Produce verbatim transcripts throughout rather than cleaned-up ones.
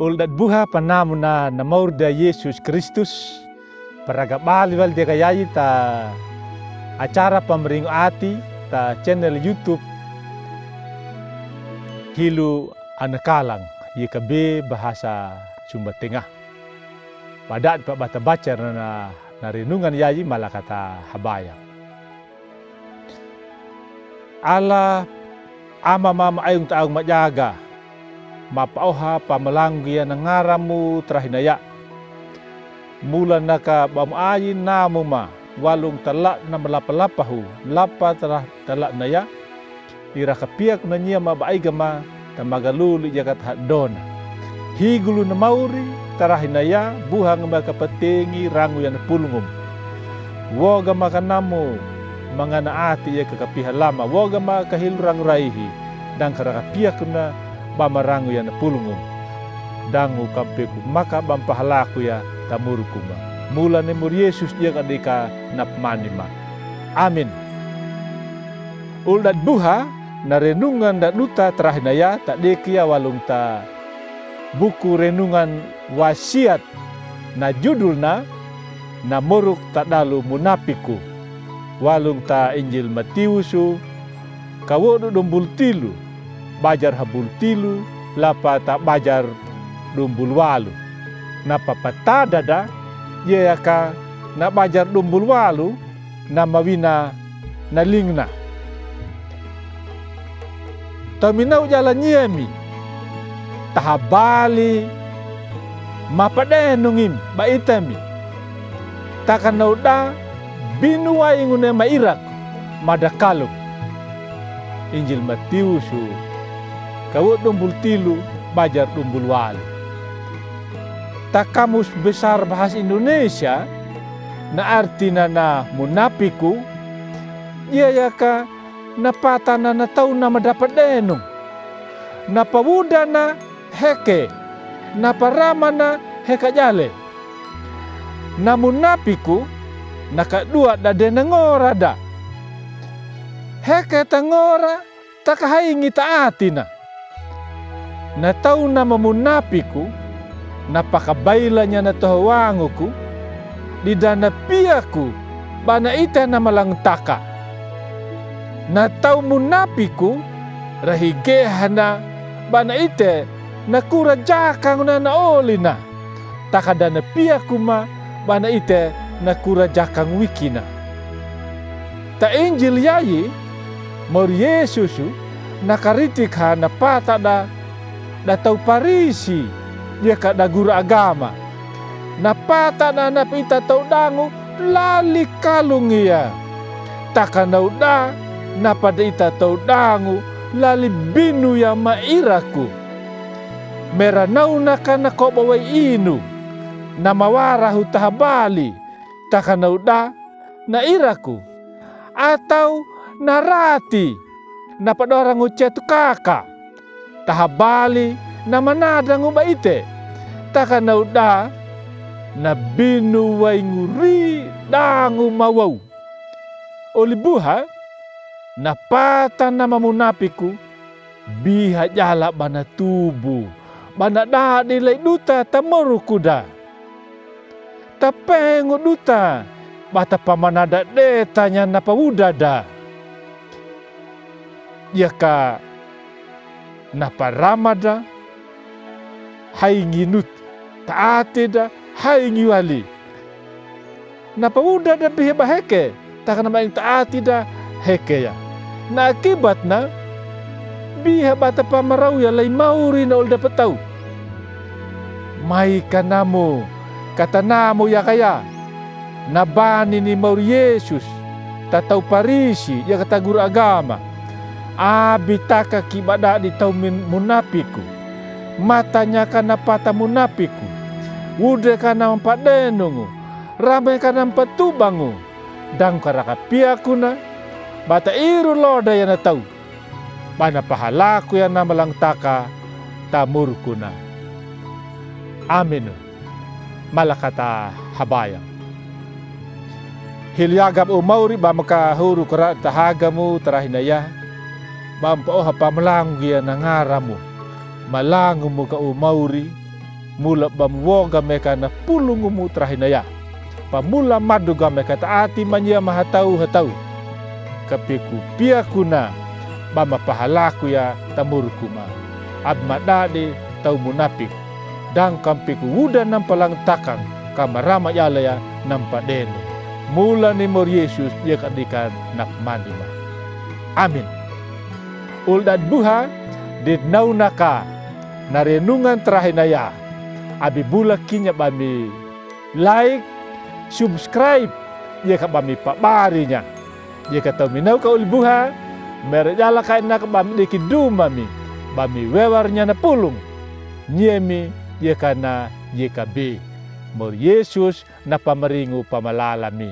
Uldat buha panamuna na mauri da Yesus Kristus. Paraga bali wal diaka yayi ta acara pameringo ati ta channel YouTube Hilo Anakalang, yeka be bahasa Sumba Tengah. Padadi pa bata baca na, na renungan yayi malakata habayang. Allah, Ama mama aing ta aung majaga, mapaoha pamalangu gia na ngaramu tarahinaya. Mula naka bamu ayi namu ma walung tala na malapalapahu lapa tala, tala naya. Ira kapiaku na nia ma baiga ma ta magalulu yaka ta hadona. Higulu na mauri tarahinaya buhang ma kapatengi rangu ya na pulungum. Woga ma kanamu mangana ati yaka kapiha lama. Woga ma kahilu rangu raihi. Dang kara kapiaku na bama rangu ya na pulungum. Dang u kampeku maka bam pahalaku ya ta murukuma. Mula ni mur Yesus yaka deka na pmani ma. Amin. Uldat buha na renungan da duta tarahinaya ta deki ya walung ta buku renungan Wasiat na judulna na moruk ta dalu munapiku. Walung ta Injil Matiusu kawodu dumbul tilu, bajar habul tilu lapa ta bajar dumbul walu. Na papatada da yaka na bajar dumbul walu na mawina na lingna. Taminau jala niemi, taha bali mapadenung im ba itemi. Taka nauda binu waingu ne ma irak mada kalung. Injil Matiusu kawodu dumbul tilu bajar dumbul walu. Ta Kamus Besar Bahasa Indonesia na artina na munapiku, iya yaka na patana na tauna mada padenung. Na pawudana heke, na paramana heka jale. Na munapiku na kaduwa da de na ngora da. Heke ta ngora taka haingi ta atina. Na tauna mamunapiku na pakabailanya na tohowanguku, di da na piaku bana ite na malangtaka. Na tau munapiku rahigehana bana ite na kura jakanguna na olina. Taka da na piaku ma bana ite na kura jakang wikina. Ta Injil yayi, mauri Yesusu na karitik ha na pata da, da tau Parisi yaka da guru agama. Na pata da na pa ita taudangu lali kalung iya. Taka nauda na pa da ita taudangu lali binu ya ma iraku. Meranauna ka na koba wai inu na mawarahu taha bali, taka nauda na iraku. Atau na rati na padorangu cetu kaka, taha bali na manadangu ba ite. Taka nauda na binu waingu ri dangu mawau. Oli buha na patana mamunapiku biha jala bana tubu, bana dadi lai duta ta moruku da. Ta pengu duta bata pamanada detanya na pawuda da. Yaka na parama da haingi nut, ta ati da haingi wali. Na pawuda da bihe ba heke, taka na maing ta ati da heke ya. Na akibatna bihe bata pamarau ya lai mauri na oli da patau. Mai kanamu, katanamu yaka ya. Na bani ni mauri Yesus, ta tau Parisi yaka ta guru agama. Abi taka ki ba dadi tau min-, munapiku. Matanya ka na pata munapiku. Wude ka na mpadenungu. Rame ka na mpatubangu. Dang karaka piaku na bata iru loda ya na tau bana pahalaku ya na malangtaka ta moruku na. Amin. Malakata habayang. Hili agap o mauri bam ka huru kara ta hagamu tarahinaya. Bam pa oha pamalangu ya na ngaramu. Malangumu ka o mauri. Mula bam wo ga meka na pulung gumu tarahinaya. Bam mula madu ga meka taati mania ma hatau-hatau. Ka peku piaku na bam ma pahalaku ya tamuruk kuma. Abi ma dade tau munapik. Dangka peku uda nampa langtakang ka marama yala ya nampa deno. Mula ni mor Yesus yeka dika na pamani ma. Amin. Ul dade buha de nauna ka na renungan tarahinaya. Abi bula kinya bami like, subscribe, yeka bami pabari nya. Yeka tau minau ka ul buha, mera yala ka ina ka bami deki duma mi, bami wewar nya na pulung. Nyemi yeka na yeka be. Mor Yesus na pamaringu pamalala mi.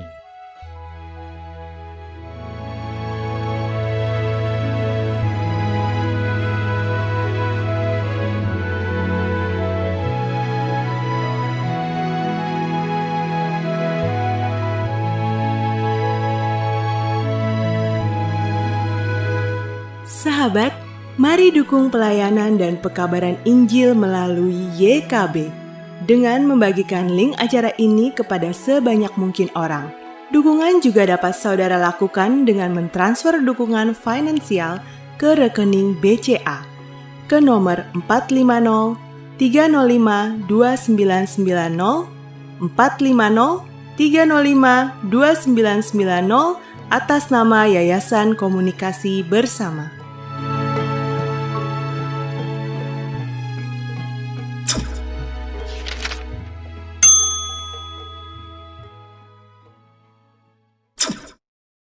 Sahabat, mari dukung pelayanan dan pekabaran Injil melalui Y K B dengan membagikan link acara ini kepada sebanyak mungkin orang. Dukungan juga dapat saudara lakukan dengan mentransfer dukungan finansial ke rekening B C A ke nomor empat lima nol tiga nol lima dua sembilan sembilan nol, empat lima nol tiga nol lima dua sembilan sembilan nol, atas nama Yayasan Komunikasi Bersama.